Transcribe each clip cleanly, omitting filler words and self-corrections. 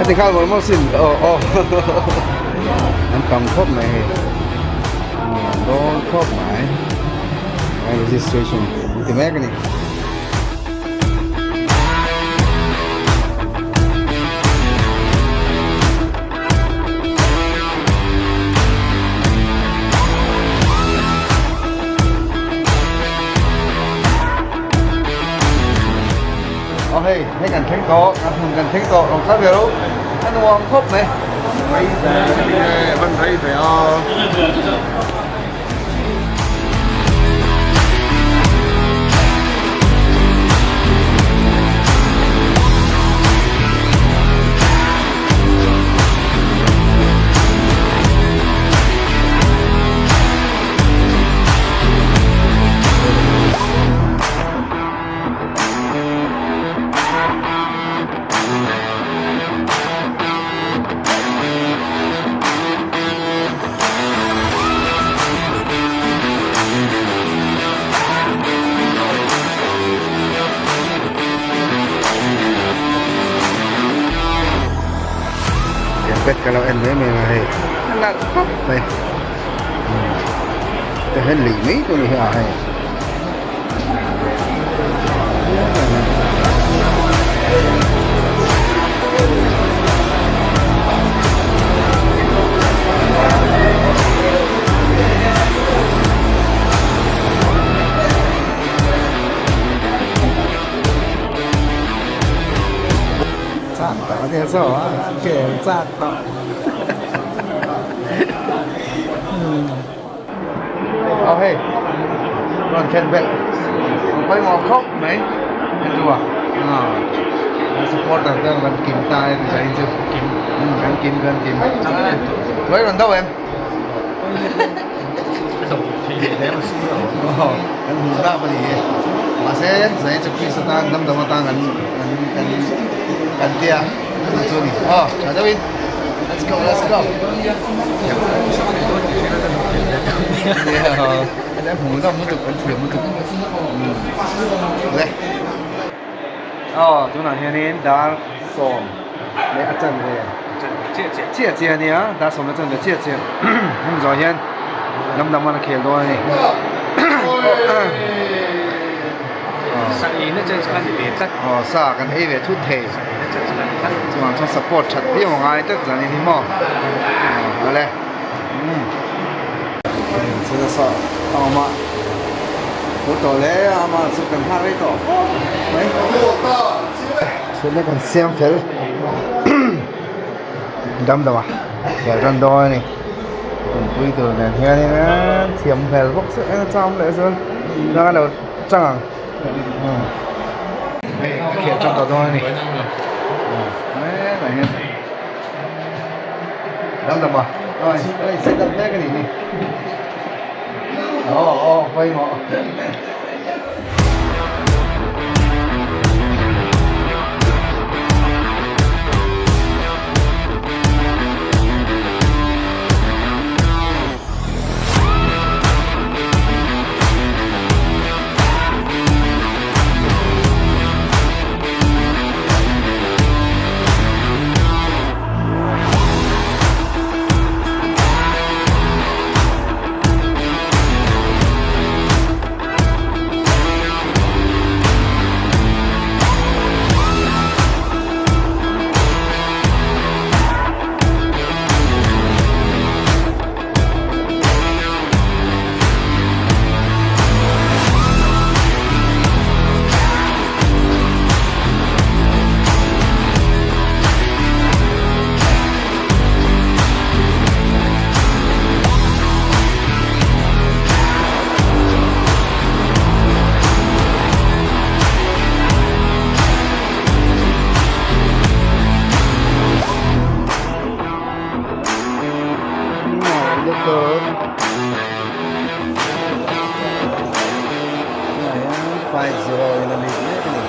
Ti nghal mawlh mawlh sin aw aw an tam khawp mai hei nuam dawn khawp mai registration an ti mek a ni. Aw hei, hei kan thleng tawh, kan hmun kan thleng tawh, rawn kal ve ro, a nuam khawp mai. Rei ve, van rei ve a. Pet ka lo en mai mai a hei a nalh khawp mai te hian lei mai tur hi a hei. Aw hei rawn thlen belh ang pawimawh khawp mai Andrew a supporter te an kim ta e design chu an kim kan kim tuai rawn do em kan hmu hlak a ni e mahse zain chu Chris atan damdam atan kan kan kan tia chu a ni aw tha deuhin. Let's go, let's go. Aw tunah hianin dar sawm leh a chan ve chiah chiah a nia dar sawm leh a chan ve chiah chiah hemi zawh hian lam lam a khel dawn a ni. Aw sa kan ei ve thut thei. Chuan chuan support that viau a ngai tlat zan in hi maw aw le umm chuan a sa a awm a haw tawh hle a ama chu kan nghak rei tawh fawp mai chhunna kan siam fel dam dam a khel tan dawn a ni tumpui tur nen hianin thiam hmel bawk se a cham leh chuan chuan a lo chang ang. Hei a khel tan tawh dawn a ni helai hian dam dam a a in set up mek a nih hi aw aw pawimawh. 5-0 in a lead mek a ni.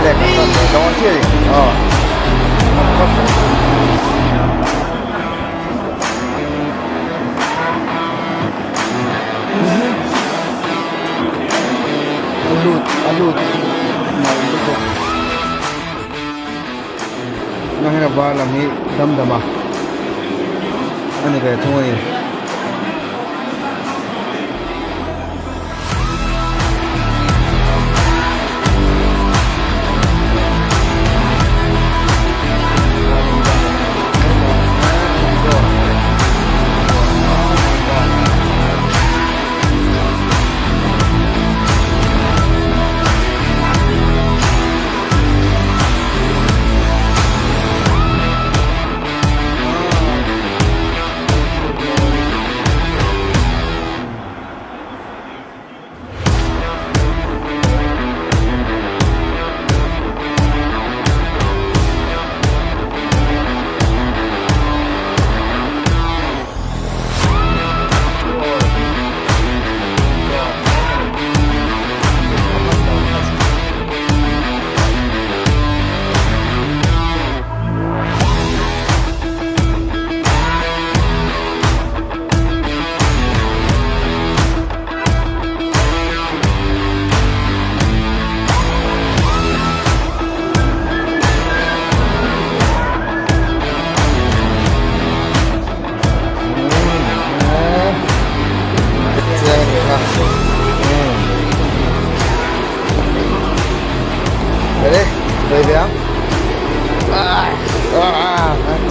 leh kan rawn leh dawn chiah a ni aw A lut a lut nalh lutuk tunah hian a var lam hi dam dam a a ni ve thung a ni.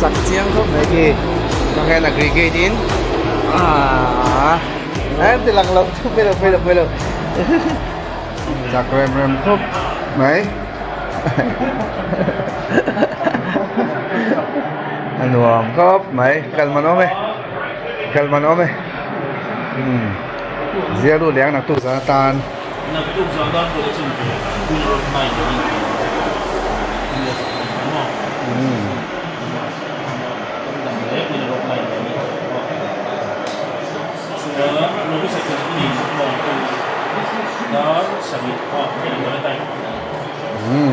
Chak chiang khawp mai khi chuan aggregate in aaa em ti lang lo chu pawilo pawilo pawilo chak rem rem khawp mai a nuam khawp mai kal man awm e kal man awm e umm zia lut leh ang naktuk zan atan.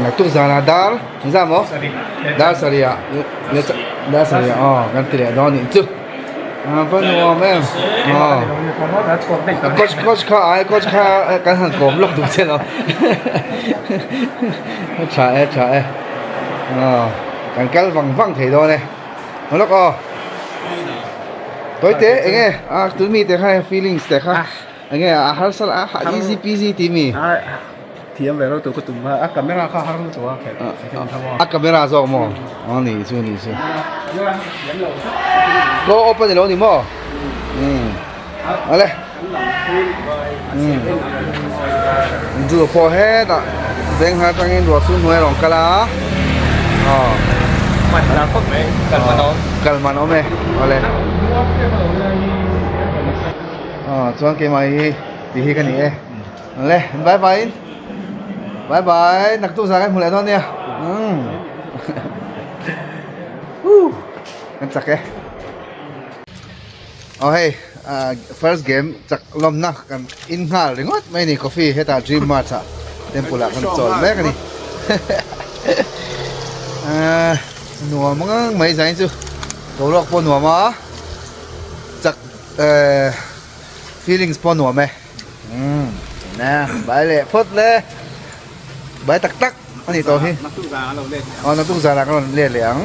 Naktuk zanah dar engzah maw dar sarih ah dar sarih ah aw kan ti leh dawn anih chu a va nuam em aw coach coach kha ai coach kha kan han kawm lawk duh che lo a tha e a tha e aw kan kal vang vang thei dawn e. Lawk aw. Toite enge a tu mi te kha feelings te kha enge a har sal a easy peasy ti mi. Thiam ve lo tu ka tum a camera kha har lutuk a khelh a camera zawk maw a ni chu ni chu. Go open ilo ni maw. Ale. Zu pawh hetah Venghar atangin ruah chu hnuai a rawn kal a aw kal man awm e awle aw chuan keimah hi tih hi ka ni e awle bye bye in bye bye naktuk zan kan hmu leh dawn nia umm kan chak e. Aw hei first game chak lawmna kan in nghal ringawt mai a ni coffee hetah dream mart ah temple ah kan chawl mek a ni ahh nuam ngang mai zain chu boruak pawh nuam a chak ehh feelings pawh nuam e umm bai leh phawt le bai tak tak a ni tawh hi aw naktuk zanah ka rawn let leh ang.